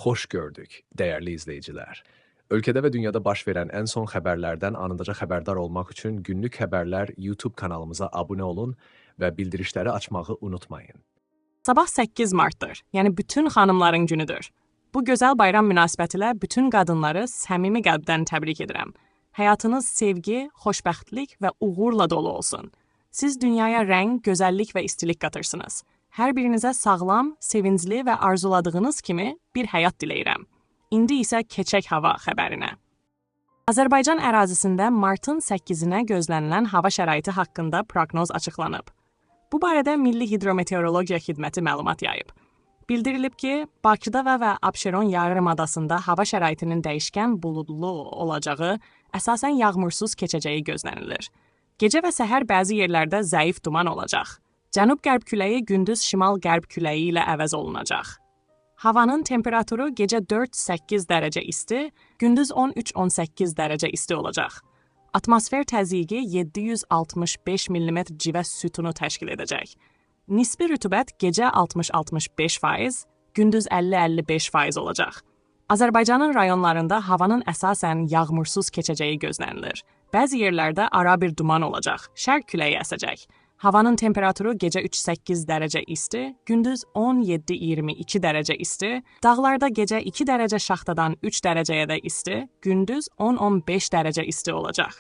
Xoş gördük, dəyərli izləyicilər. Ölkədə və dünyada baş verən ən son xəbərlərdən anındaca xəbərdar olmaq üçün Günlük Xəbərlər YouTube kanalımıza abunə olun və bildirişləri açmağı unutmayın. Sabah 8 Martdır, yəni bütün xanımların günüdür. Bu gözəl bayram münasibətilə bütün qadınları səmimi qəlbdən təbrik edirəm. Həyatınız sevgi, xoşbəxtlik və uğurla dolu olsun. Siz dünyaya rəng, gözəllik və istilik qatırsınız. Hər birinizə sağlam, sevincli və arzuladığınız kimi bir həyat diləyirəm. İndi isə keçək hava xəbərinə. Azərbaycan ərazisində martın 8-inə gözlənilən hava şəraiti haqqında proqnoz açıqlanıb. Bu barədə Milli Hidrometeorologiya Xidməti məlumat yayıb. Bildirilib ki, Bakıda və Abşeron yarımadasında hava şəraitinin dəyişkən buludlu olacağı, əsasən yağmursuz keçəcəyi gözlənilir. Gecə və səhər bəzi yerlərdə zəif duman olacaq. Cənub-qərb küləyi gündüz şimal-qərb küləyi ilə əvəz olunacaq. Havanın temperaturu gecə 4-8 dərəcə isti, gündüz 13-18 dərəcə isti olacaq. Atmosfer təzyiqi 765 mm civə sütunu təşkil edəcək. Nisbi rütubət gecə 60-65%, gündüz 50-55% olacaq. Azərbaycanın rayonlarında havanın əsasən yağmursuz keçəcəyi gözlənilir. Bəzi yerlərdə arabir duman olacaq, şərq küləyi əsəcək. Havanın temperaturu gecə 3-8 dərəcə isti, gündüz 17-22 dərəcə isti, dağlarda gecə 2 dərəcə şaxtadan 3 dərəcəyə də isti, gündüz 10-15 dərəcə isti olacaq.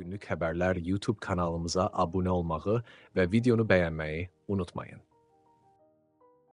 Günlük Xəbərlər YouTube kanalımıza abunə olmağı və videonu bəyənməyi unutmayın.